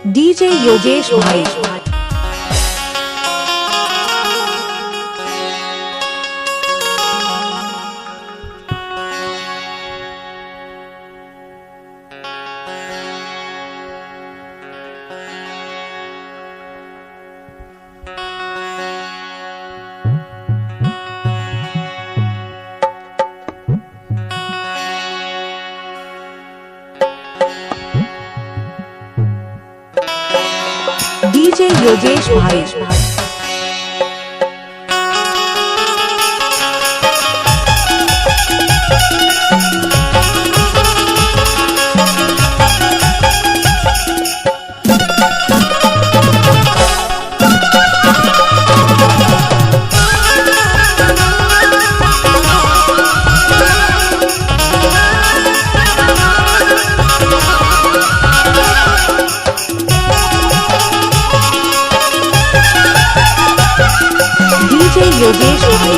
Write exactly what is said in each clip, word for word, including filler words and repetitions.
DJ Yogesh भाई। DJ Yogesh भाई। DJ Yogesh भाई।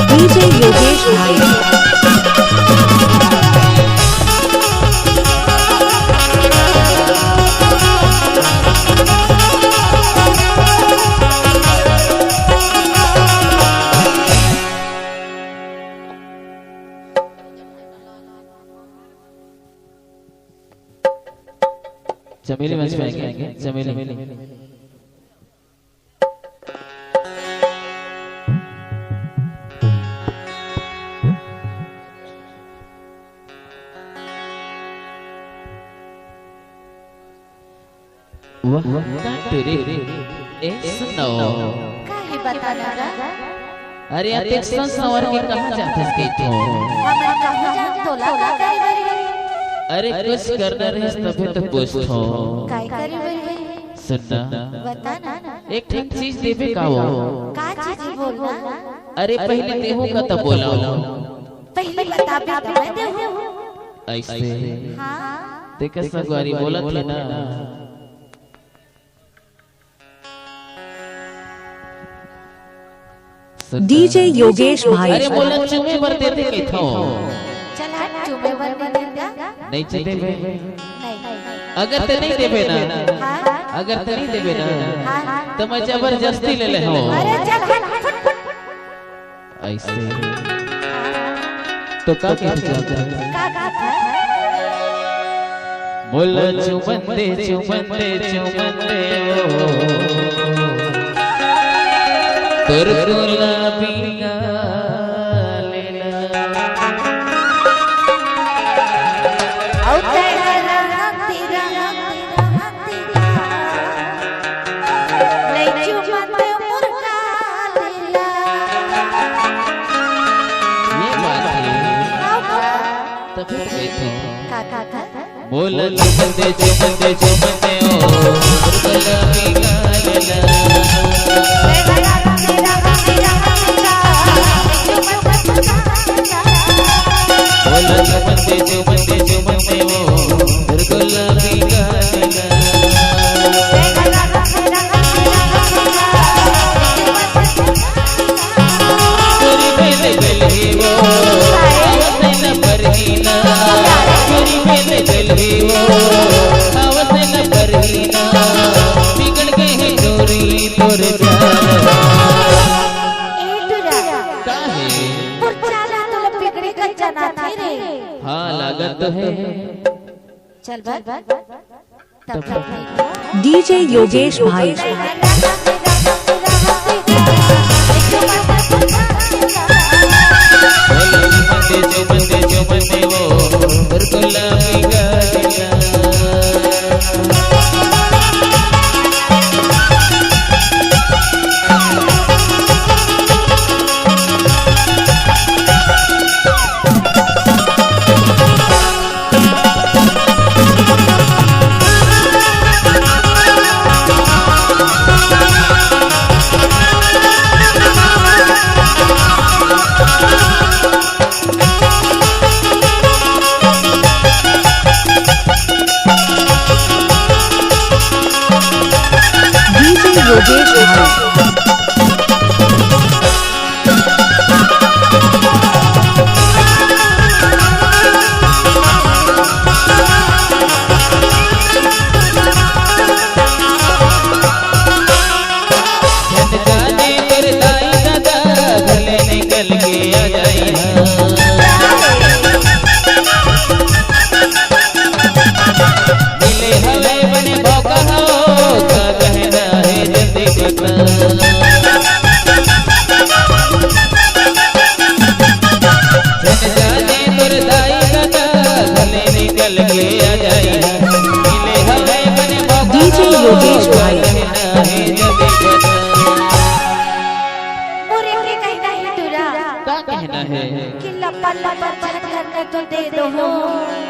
डीजे योगेश भाई। चमेली मंच पे आएंगे, चमेली। वाह, वाह, वाह। ए, सुनो। काहे बताना गा? अरे, अतेक संसवर के कहाँ जाथस कहिथो? हमन कहूँ जान तोला का करे बर? अरे, कुछ करना रहिस तभे तो पूछथो। काय करे बर? सुन ना। बता ना। एक ठन चीज देबे का वो? का चीज बोल ना? अरे, पहले देहू का तो बोला। पहले बताबे तब मैं देहू। ऐसे। हाँ। देख संगवारी बोलत हे ना। डीजे योगेश भाई। अरे मोला चूमे बर दे दे कहिथो। चल हट, चूमे बर नहीं देता। नहीं चूमे बर। नहीं। अगर ते नहीं देबे ना, हाँ। अगर ते नहीं देबे ना, हाँ। तो मैं जबरदस्ती ले ले हूँ। अरे चल हट, फट, फट। ऐसे। तो का कहिथे चलता? का, का, का? मोला चुमन दे, चुमन दे, चुमन दे ओ। तोर गुलाबी गाल ला। अउ तेरा रंग, तेरा रंग, तेरा रंग। ये बात है। तभी तो कहते हैं। का, का, का? बोल चुमन दे, चुमन दे, चुमन दे ओ, गुलाबी गाल ला। बोल चुमन दे, चुमन दे, चुमन दे ओ, गुलाबी गाल ला। तोरी बेल बेल ही वो, आवत न परही ना। ए वो, आवत न परही ना, बिगड़ गे हे चोरी तोर चाल। ए टुरा, का हे? मोर चाल ह तोला बिगड़े कस जनाथे रे। हाँ, लागत तो हे। चल बा। तब तब D J योगेश भाई। D J योगेश भाई। झन जाने तोर दाई ददा भले निकल के आ जाई हा। मिले हवे बने मौका हो, का कहना हे जल्दी बता। झन जाने तोर दाई ददा भले निकल के आ जाई हा। मिले हवे बने मौका D J हो, योगेश का भाई। कहना हे जल्दी बता। मोर एक ही कहना हे टुरा। का कहना हे? कि लपर लपर झन करके तो दे दो हो।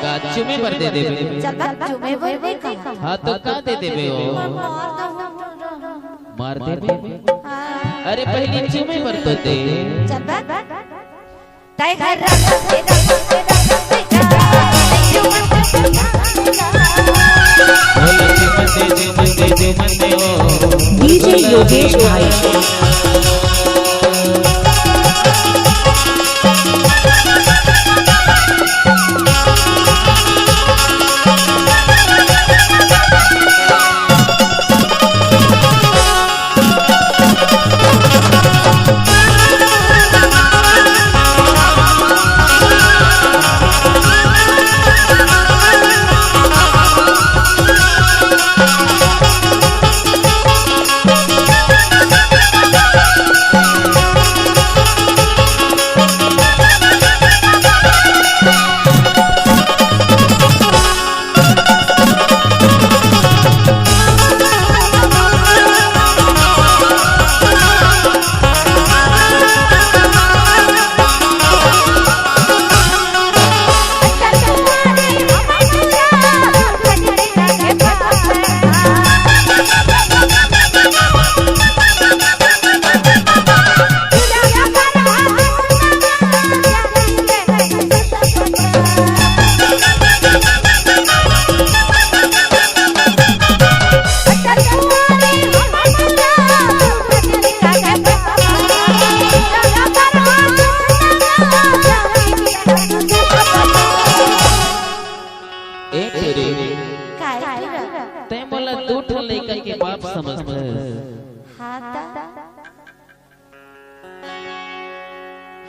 का चुमे बर दे देबे? चल बा, चुमे बर दे कहा। हाँ, तो का दे देबे हो? मार दो हो टुरा। मार देबे? हाँ। अरे, पहली चुमे बर तो दे। चल बा। तय घर रख, रख, रख, रख, रख। D J योगेश भाई। ए टुरी, काय टुरा? तैं मोला दू ठन लइका के बाप समझथस। हाँ त।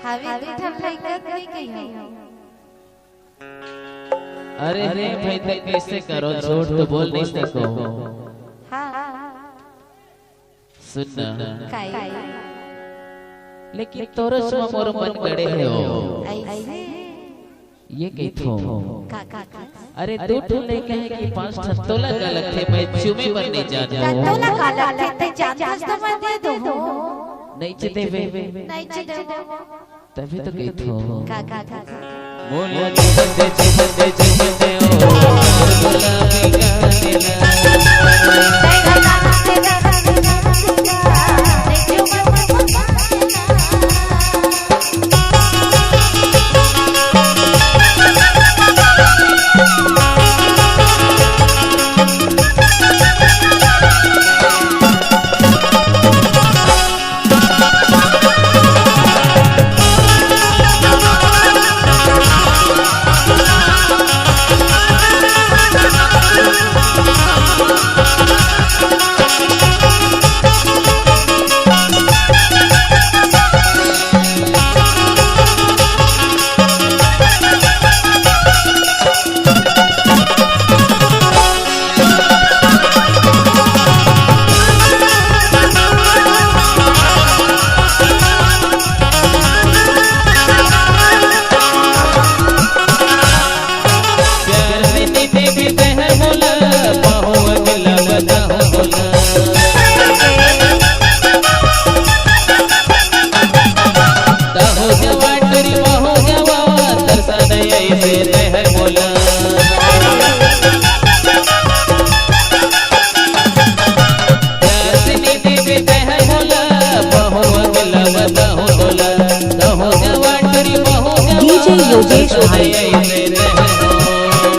हावे दू ठन लइका के नइ कहियो। अरे रे भाई, तैं कइसे करो, झूठ तो बोल नइ सको। हाँ। सुन ना। काई? लेकिन तोर संग मोर मन गड़े हे ओ। अइसे? ये कहिथों। का, का, का? अरे दू ठन लइका हे कि पांच ठन, तोला का लगथे, मैं चुमे बर नइ जानों। तोला का लगथे, तैं जानथस त मैं दे दूं। नइ च देबे। नइ च देबे। तभी तो कहिथों। का, का, का, का? मोला चुमन दे, चुमन दे, चुमन दे, ओ, गुलाबी गाने ला। भाई,